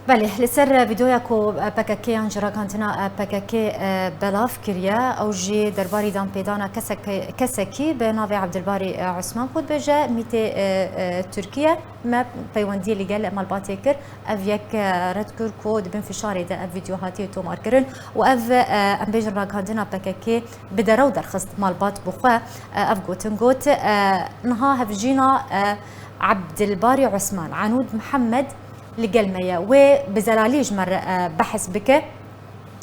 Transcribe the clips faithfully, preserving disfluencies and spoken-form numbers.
Belê, li ser vîdeoya ku P K K yan ji ragihandina P K K belav kiriye, ew jî derbarî danpêdana kesek-, kesekî bi navê Ebdilbarî Osman ku dibêje, mîtê Tirkiye me peywendiyê li gel malbatê kir. Ev yek red kir ku di bin fişarê de ev vîdeo hatiye tomarkirin û ev, em bêjin, ragihandina P K K bi derew derxist malbat bi xwe. Ev gotin got, niha hevjîna Ebdilbarî Osman, Anûd Mihemed, li gel me ye. Wê bi zelalî ji me re, e, behs bike.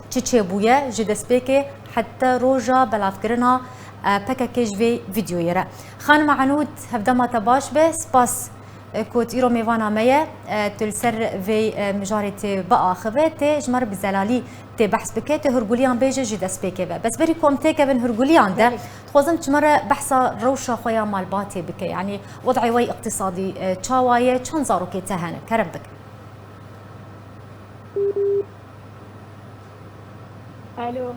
Çi çêbûye ji destpêkê heta roja belavkirina, e, P K K ji vê vîdeoyê re? Xanima Enûd, hevdema te baş be. Spas, e, ku tu îro mêvana me ye. E, tu li ser vê, e, mijarê tê biaxive, tê ji me re bi zelalî tê behs bike, tê hûrguliyan bêje ji destpêkê ve. Bes berî ku em têkevin hûrguliyan de, Belê. dixwazim ji me re behsa rewşa xwe ya malbatê bike. Yanî, Wed'ê we îqtîsadî, e, çawa ye? Çend zarokê te hene? Kerem bike. Alo.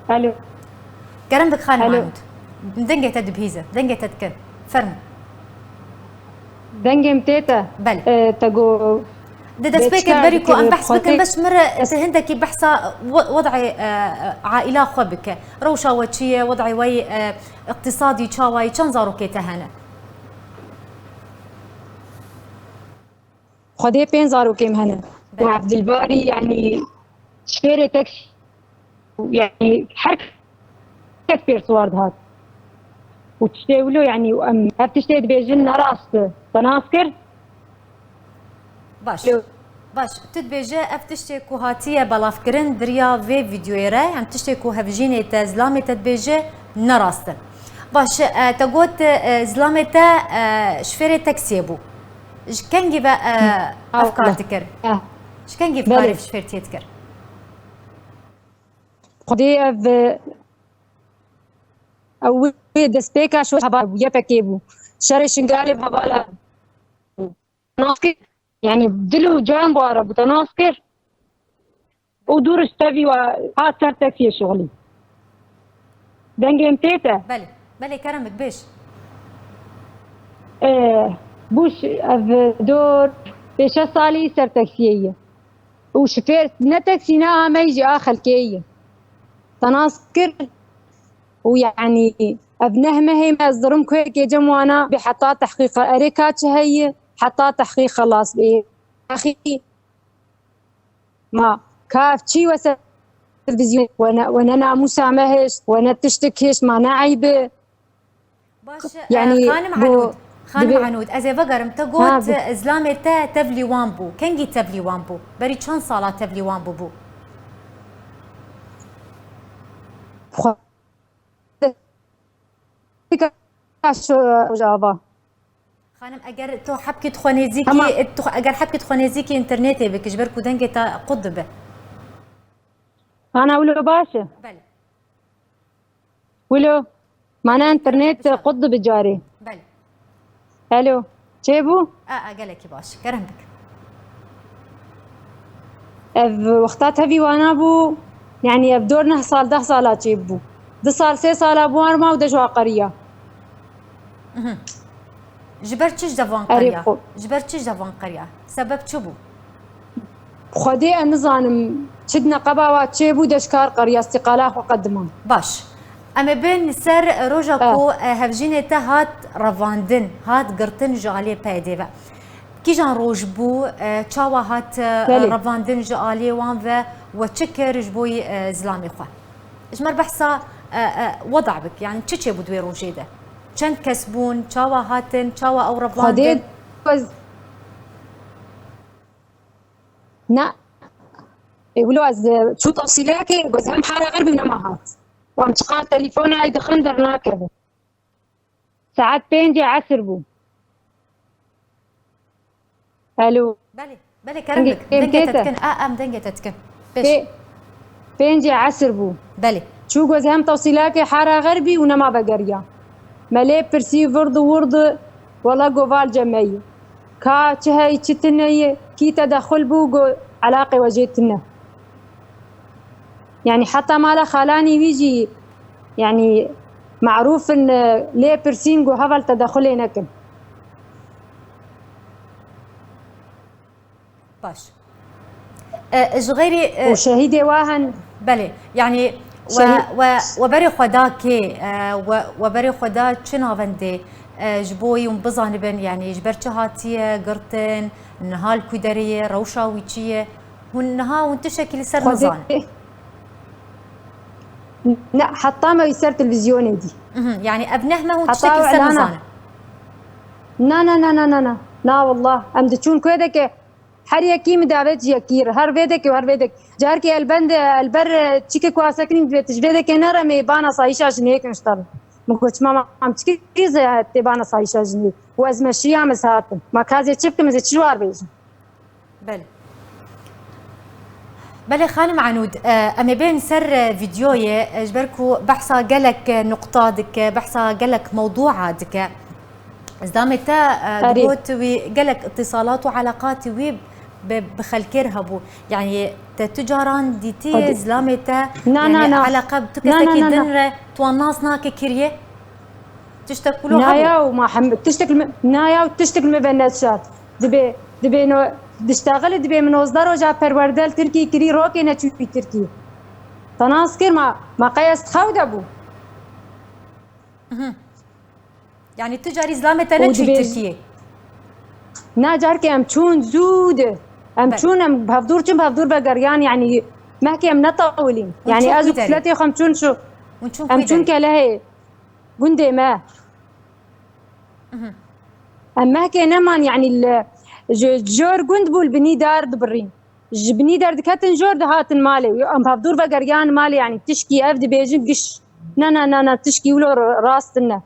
Alo. Kerem bike xanim Alo. Anûd. Dengê te dibihîze. Dengê te dikin. Fermo. Dengê min tê te. Belê. E, te got Di destpêkê berî ku em behs bikin, bes ji min re hindekî behsa we-, wed'ê, e, aîla xwe bike. Rewşa we çi ye? Wed'ê we, e, îqtîsadî çawa ye? Çend zarokê te hene? Xwedê pênc zarokê min hene. Belê. Û Evdilbarî, yanî, şêrê tek, yanî, her kes pêr siwar dihat. Û tiştê wilo, yanî, em ev tiştê dibêjin ne rast e. Te nas kir? Baş. Alo. Baş. Tu dibêje ev tiştê ku hatiye belavkirin di riya vê vîdeoyê re, yanî tiştê ku hevjînê te, zilamê te dibêje ne rast e. Baş, e, te got, e, zilamê te, e, şofêrê taksiyê bû. Ji kengî ve, e, Hı. ev kar dikir? Hı. Ji kengî ev Belê. karê şofêrtiyê dikir? Xwedê ev, e, ew wê destpêka şo heval bû, Y P K bû. Şerê Şingalê bi hevala bû. Nas kir, yanî dil û can bi wara bû, te nas kir. Û dûr ji tevî wa hat ser taksiyê şixulî. Dengê min tê te? Belê, belê, kerem bik, bêj. Ee, bû ş-, ev dor pê şeş salî ser taksiyê ye. Û şofêr ne taksî ne ameyî jî a xelkê ye. Te nas kir. Û yanî ev neh mehê me ez dirim ku yekê cem wana bê heta tehqîqa erê ka çi heye, heta tehqîq xelas bê. Axî ma ka ev çî we ser televîzyon, we ne, we ne namûsa me hişt, we ne tiştik hişt, ma ne eyb e. Baş, e, Yanî xanim bu Enûd, xanim dibe- Enûd, ez ê vegerim, te Ha, got, bi- e, zilamê te tevlî wan bû. Kengî tevlî wan bû? Berî çend sala tevlî wan bûbû? Xwe- Ka şu Rojava. Xanim, eger tu hebkî dixwe nêzîkî, Tamam. tu, eger hebkî dixwe nêzîkî înternetê bikî, ji ber ku dengê te qut dibe. Ana wilo baş e? Belê. Wilo, mana internet Bişa. qut dibe carê. Belê. Alo, çêbû? A, a, gelekî baş. Kerem bik. Ev wexta tevî wana bû, yanî ev dor neh sal, deh sala çêbû. Du sal, sê sala bû wan ma û de ji wa qeriya. Mhm. Ji ber çi ji devan Erê qeriya? xwe. Ji ber çi ji devan qeriya? Sebeb çi bû? Xwedê ez nizanim çi di neqeba wa çêbû, de ji kar qeriya, îstîqala xwe qedima. Baş. Em ê bên ser roja Eh. ku, e, hevjînê te hat revandin, hat girtin ji aliyê P Y D'ê ve. Kîjan roj bû, e, çawa hat, e, Belê. revandin ji aliyê wan ve, we çi kir ji bo, e, zilamê xwe? Ji me re behsa, e, e, weda bik, yanî çi çêbû di wê rojê de? Çend kes bûn, çawa hatin, çawa ew revandin? Xwedê ez Na. Ê, wilo ez, e, çû tefsîlekê, goz hem hara xerbî nema hat. Wan çiqar telefona ey dixin dernakeve. Saet pêncê esir bû. Alo. Belê, belê, kerem Dengê bik. Dengê te tê te? dikin. A, em dengê te dikin. Pêş. Pê-, pêncê esir bû. Belê. Çû goz hem tefsîlekê hara xerbî û nema vegeriya. Me lê pirsî vird û wird, wela goval cemeyî. Ka çi heyî, çi tune ye, kî tedexul bû, go elaqê we jê tune. Yanî heta mala xalanî wî jî, yanî marûf in, lê pirsîn, go heval tedexulê nekin. Baş. E, ji xeyrî, e, û şehîdê wa hen. Belê, yanî we, Şehîd- we, we berê xwe da kê, e, we, we berê xwe da çi navendê, e, ji bo wî hûn bizanibin, yanî ji ber çi hatiye girtin, niha li ku derê ye, rewşa wî çi ye? Hûn niha hûn tiştekî li ser Xwedê nizanin. Ne, heta me wî ser televîzyonê dî. Mhm, yanî ev neh me hûn Heta tiştekî li ser îlana. Nizanin. Na, na, na, na, na, na. Na, wallah. Em diçûn ku yê deke her yekî min davêt ji yekî re. Her vê deke û her vê deke. Carkê elbend, elber, e, çikê ku asekinî divêt ji vê deke neremê bana sayîşa jinê kin ji te re. Min got, "Çima ma em çikî zê tê bana sayîşa jinê? Û ez meşiya min hatim. Ma ka zê çi bikim, ez ê çi ji war bêjim?" Belê. Belê xanim Enûd, e, em ê bên ser, e, vîdyoyê, e, ji ber ku behsa gelek, e, nuqta dike, behsa gelek mewdûa dike. Zilamê te, e, Erê. Digot wî gelek îtisalat û eleqatî wî bi, bi xelkê re hebû. Yanî te tu caran dîtiye Hadi. Zilamê te, Na, yanî na, na. Eleqe bi tu Na, na, kesekî na, na. Din re tu wan nas nake kiriye? Tiştek wilo Na hebû? Ya, ma hem, tiştek li me, na ya, tiştek li me ve neşat. Dibê, dibê no, diştexilî dibê min nozdeh roja perwerde li Tirkî kirî, rokê neçûyî Tirkî. Te nas kir ma, ma qey ez xew de bû. Mhm. Yanî tu carî zilamê te Û neçûyî dibê Tirkiyê? Na, carkê em çûn zû de. Em Be- çûn, em bi hevdûr çûn, bi hevdûr vegeriyan, yanî mehkê em netewilîn. Hûn Yanî çûn ez û ku derê? Kuletê xwe em çûn şu, Hûn çûn em ku çûn derê? Kelehê. Gundê me. Mhm. Em mehkê neman, yanî li, ji, jor gund bû li binî dar dibirîn. Ji binî derdiketin jor dihatin malê. Em hevdûr vegeriyan malê, yanî tişkî ev dibêjin giş. Na, na, na, na, tişkî wilo r-, rast ne.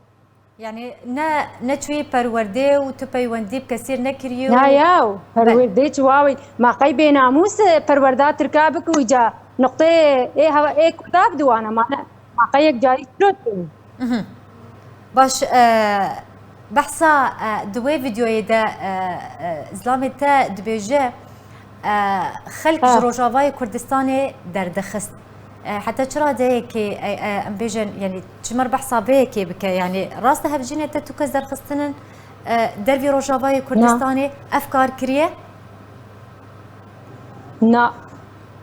Yanî ne, ne çûyî perwerdê û tu peywendî bi kesî nekiriye û Na yaw, Be- perwerdê çi wawî. Ma qey bênamûs, e, perwerda Tirka bik û îca nuqteyê ê heva, ê Kurda bidiwana, ma ne, ma qey yek carî çilo dibînî. Mhm. Baş, e, behsa, e, di wê vîdyoyê de, e, e, zilamê te dibêje, e, xelk Ha. Ji Rojavayê Kurdistanê derdixist. E, heta çi radeyekê, e, e, em bêjin, yanî çimer behsa vê yekê bike, yanî rast e hevjînê te tu kes derxistinin, e, dervî Rojavayê Na. Kurdistanê ev kar kiriye? Na.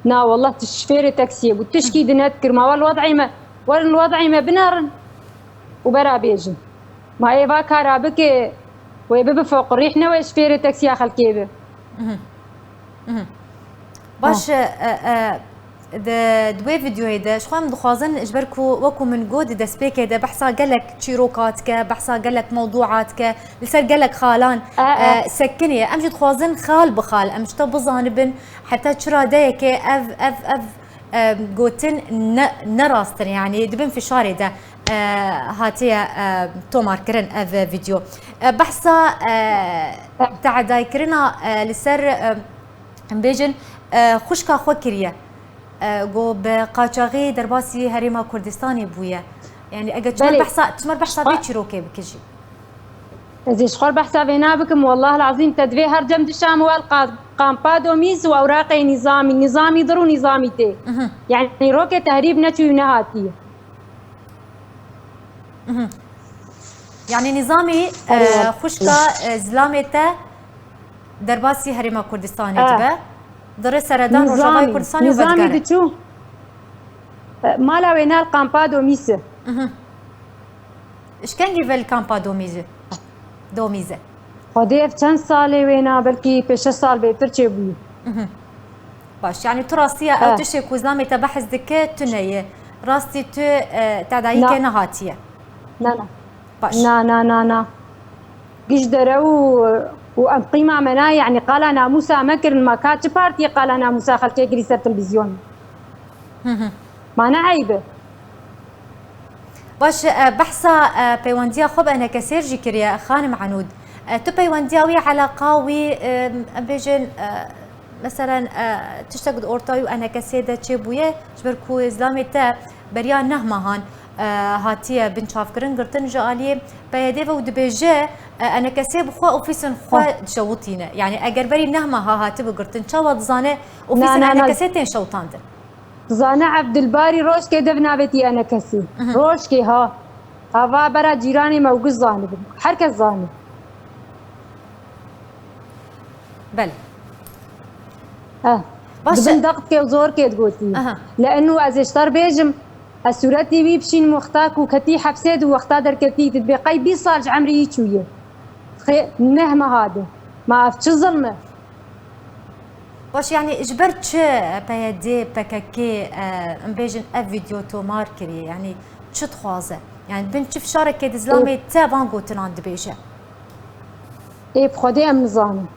Na, wallah, tu şifêrê teksiyê bû. Tişkî di net kir. Ma wel wed'ê me, werin wed'ê me binerin û bera bêjin. Ma ê va kara bike, wê bibe foqirîh ne wê şifêrê teksiya xelkê be. Mhm. Mhm. Baş, Ha. e, e, di, di wê vîdyoyê de ji xwe em dixwazin, ji ber ku wekû min got di destpêkê de behsa gelek çîroka dike, behsa gelek mewdûa dike, li ser gelek xalan, E, e. e, sekinê. Em jî dixwazin xal bi xal, em ji te bizanibin heta çi radeyekê ev, ev, ev, e, gotin ne, ne rast in, yanî di bin fişarê de, e, hatiye, e, tomarkirin ev vîdyo. E, behsa, e, te'edaykirina, e, li ser, e, em bêjin, e, xwişka xwe kiriye. E, go bi qaçaxî derbasî Herêma Kurdistanê bûye. Yanî eger çimer Belê. behsa, çimer behsa vê çîrokê bike jî. Ez ê ji xwe behsa vê nabikim, wellah lazîm te divê her cem dişam wel qa-, qampa domîz û ewraqê nîzamî, nîzamî dir û nîzamî tê. Mhm. Yanî rokê tehrîb neçûyî û nehatiye. Mhm. Yanî nîzamî, Erê, e, wal- xwişka, e, zilamê te derbasî Herêma Kurdistanê Eh. dibe. Dirê seredan Rojavayê Kurdistanê û Nîzamî, nîzamî vedigere. Diçû. E, mala wê nal kampa domîse. Mhm. Ji kengî ve li kampa domîze? Domîze. Xwedê ev çend salê wêna, belkî pênc şeş sal bêtir çêbûye. Mhm. Baş, yanî tu rastiya ew Eh. tiştê ku zilamê te behs dike, tu neyê. Rastî tu, e, tedayîkê Na. nehatiye. Na, na. Baş. Na, na, na, na. Giş dere û, û em qîma me nayê, yanî qala namûsa me kirin, ma ka çi partiyê qala namûsa xelkê kirî ser televîzyon? Hı hı. Ma ne eyb e? Baş, e, behsa, e, peywendiya xwe bi enekesêr jî kiriye, xanim Enûd. E, tu peywendiya wî, eleqa wî, e, em bêjin, e, meselen, e, tiştek di ortayî û enekesê de çêbûye, ji ber ku zilamê te beriya neh mehan, e, hatiye binçavkirin, girtin ji aliyê P Y D ve û dibêje, e, enekesê bi xwe ofîsên xwe Heh. dişewitîne. Yanî eger berî neh meha hatibe girtin, çawa dizane ofîsên Na, na, na. enekesê tên şewitandin? Dizane Evdilbarî rojkê dev navêtî enekesî. Mhm. Rojkê ha. Hava bera cîranê me û giş zanibin. Her kes zane. Belê. Eh, Baş e- dibin deqtkê û zorkê digotî. Aha. Li inu ez ê ji te re bêjim, ez sûretî wî bişînim wexta ku ketî hepsê di wexta derketî, tu dibê qey bîst sal ji emrî wî çûye. Xê neh meha di. Ma ev çi zilm e? Baş, yanî ji ber çi P Y D, P K K, e, em bêjin ev vîdeo tomar kiriye? Yanî çi dixwaze? Yanî bin çi fişarekê di zilamê te van gotinan dibêje? Ê, bi Xwedê em nizanin.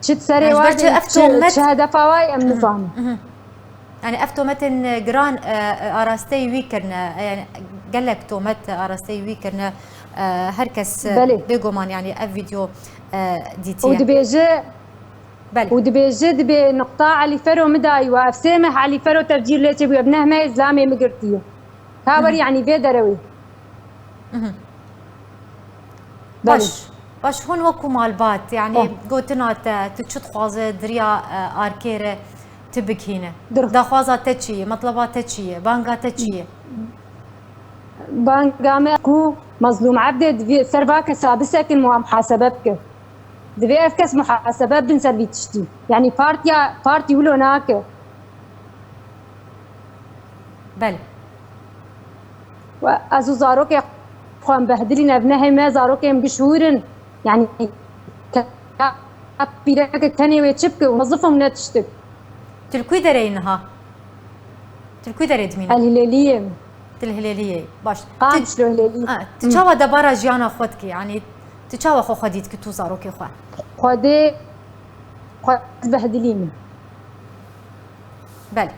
Çi di serê Yanî ji wa ber çi de, ev çi, tomet çi hedefa wa ye, em nizanin. Mhm. Yanî ev tometên giran, e, e, arasteyî wî kirine, e, yanî gelek tomet arasteyî wî kirine, e, her kes, e, Belê. Bêguman, yanî ev vîdeo, e, dîtiye. Û dibêje, Belê. Û dibêje, dibê niqta Elî Fero min dayî we, ev sê meh Elî Fero tevcîr lê çêbûye, bi neh mehê zilamê min girtiye. Ka werî, yanî vê derewê. Mhm. Belê. Baş, baş, hûn wekû malbat, yanî Ah. gotina te, tu çi dixwaze di riya, e, arkê re tu bigihîne? Dur. Daxwaza te çi ye? Metleba te çi ye? Banga te çi ye? Banga me ku Mezlûm Ebdê divê ser va kesa bisekin û muhasebe bike. Divê ev kes muhasebe bin ser vî tiştî. Yanî partiya, partî wilo nake. Belê. We ez û zarokê xwe em behdilîn, ev nehê me, zarokê em giş hûr in. Yanî, ke-, pîrekek tenê wê çi bike û mezifim ne tiştik. Tu li ku derê yî niha? Tu li ku derê dimîne? El Hilêliyê. Tu li Hilêliyê. Baş. Tu Qamişlo Hilêliyê. Ha, tu Hı. çawa debara jiyana xwe dikî? Yanî, tu çawa xwe xwedî dikî tu zarokê xwe? Xwedê, xwe ez behdilî me. Belê.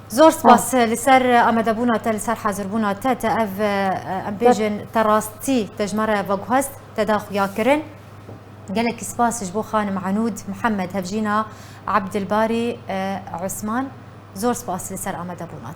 Zor spas Ha. li ser amadebûna te, li ser hazirbûna te, te ev, e, em Bes. bêjin, te rastî, te ji me re veguhest, te da xuya kirin. Gelekî spas ji bo xanim Enûd Mihemed, hevjîna Ebdilbarî, e, Osman. Zor spas li ser amadebûna te.